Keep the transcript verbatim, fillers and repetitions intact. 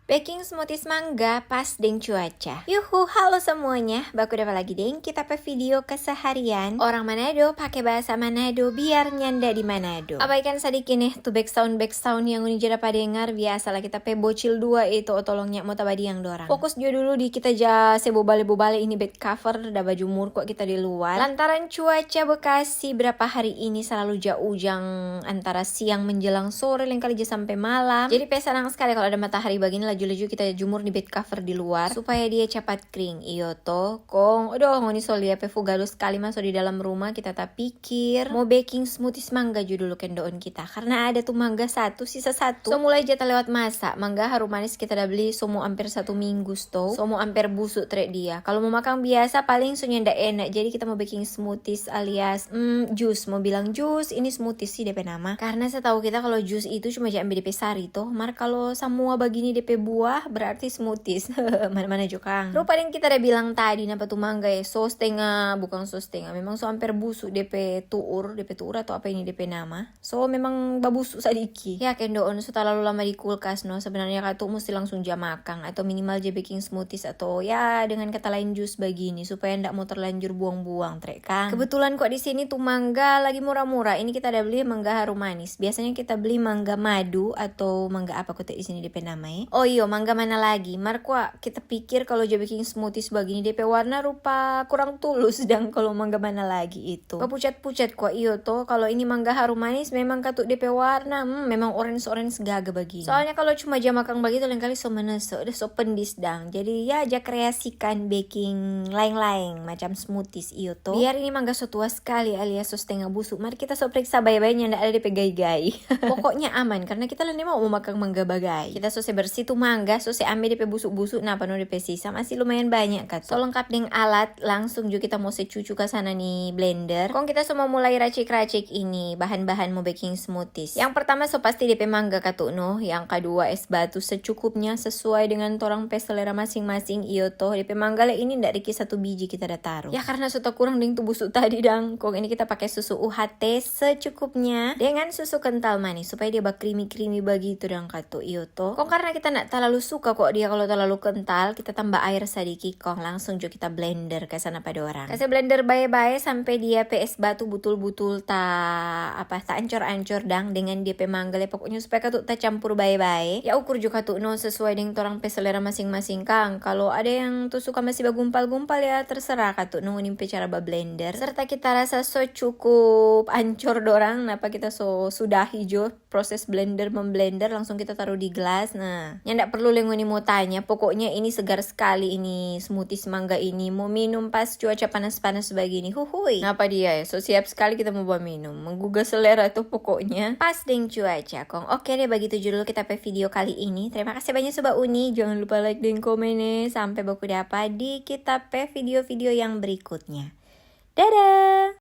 Beking smoothies mangga pas deng cuaca. Yuhu, halo semuanya. Baku dapa lagi deng kita pe video keseharian. Orang Manado pake bahasa Manado biar nyanda di Manado. Abaikan sadiki nih tu back sound, back sound yang ngoni ja dapa dengar. Biasalah kita pe bocil dua itu, oh tolong nya mo tabadiang dorang. Fokus jo dulu di kita ja se bobale-bobale ini bed cover, da bajumur kwa kita di luar. Lantaran cuaca Bekasi berapa hari ini selalu ja ujang antara siang menjelang sore, lengkali ja sampe malam. Jadi pe sanang skali kalo ada matahari bagini, laju-laju kita jumur di bed cover di luar supaya dia capat kring, iyo to. Kong, aduh, ngoni so lia pe fugalu skali maso di dalam rumah, kita tapikir mo beking smoothies mangga jo dulu kendoon kita. Karna ada tu mangga satu, sisa satu. So mulai ja talewat masa, mangga harum manis kita da bli so mo amper satu minggu sto. So mo amper busu tre dia. Kalo mo makang biasa, paling so nyanda enak. Jadi kita mo beking smoothies alias, mm, jus. Mo bilang jus, ini smoothies sih depe nama. Karna setau kita kalo jus itu cuma ja ambe depe sari to. Mar kalo samua bagini depe buah, berarti smoothies. Mana-mana jo kang. Rupa deng kita da bilang tadi, napa tu mangga ya, so stenga, bukang so stenga. Memang so amper busu depe tuur, depe tuur atau apa ini depe nama. So memang babusu sadiki. Ya kendoon, so talalu lama di kulkas no. Sebenarnya katu musti langsung ja makang atau minimal ja beking smoothies atau ya dengan kata lain jus bagini supaya ndak mo terlanjur buang-buang, tre kang. Kebetulan kwa di sini tu mangga lagi mura-mura. Ini kita ada beli mangga harum manis. Biasanya kita beli mangga madu atau mangga apa kote di sini depe nama, eh? Oh iyo, mangga mana lagi? Mar kwa kita pikir kalo ja beking smoothies bagini, depe warna rupa kurang tulus dang kalo mangga mana lagi itu. Bapucat-pucat kwa, iyo to, kalo ini mangga harum manis memang katu depe warna, hmm, memang orange-orange gaga bagini. Soalnya kalo cuma ja makang bagitu, lengkali so meneso, udah so pendis dang. Jadi ya, ja kreasikan beking laeng-laeng macam smoothies, iyo to. Biar ini mangga so tua skali alias so stenga busu, mari kita so priksa bae-bae nyanda ada depe gai-gai. Pokoknya aman, karna kita lende mau mo makang mangga bagai. Kita so se bersih tu mangga, so se ambe depe busu-busu, napa no depe sisa, masih lumayan banyak katu. So lengkap deng alat, langsung jo kita mo se cucu ka sana ni blender. Kong kita so mo mulai racik-racik ini bahan-bahan mo beking smoothies. Yang pertama so pasti depe mangga katu no, yang kadua es batu secukupnya sesuai dengan torang pe selera masing-masing, iyo to. Depe mangga le ini ndak riki satu biji kita da taru. Ya karna so takurang deng tu busu tadi dang. Kong ini kita pake susu U H T secukupnya dengan susu kental manis supaya dia bakrimi-krimi bagitu dang katu, iyo to. Kong karna kita ndak talalu suka kwa dia kalo talalu kental, kita tamba aer sadiki kong langsung jo kita blender ka sana pa dorang. Kase blender bae-bae sampe dia pe es batu butul-butul ta, apa, ta ancor-ancor dang dengan dia pe mangga le. Pokoknya supaya katu ta campur bae-bae. Ya ukur jo katu no sesuai deng torang pe selera masing-masing kang. Kalo ada yang tu suka masih bagumpal-gumpal, ya terserah katu no ngoni pe cara bablender. Serta kita rasa so cukup ancor dorang, napa kita so sudahi jo proses blender, memblender, langsung kita taru di gelas. Nah, nyanda perlu le ngoni mo tanya, pokoknya ini segar skali ini smoothies mangga ini. Mo minum pas cuaca panas-panas bagini. Huhui. Napa dia ya? So siap skali kita mo baminum. Menggugah selera tu pokoknya. Pas deng cuaca kong. Oke deh, bagitu jo dulu kita pe video kali ini. Terima kasih banyak Sobat Uni. Jangan lupa like deng komen eh. Sampe baku dapa di kita pe video-video yang berikutnya. Dadah!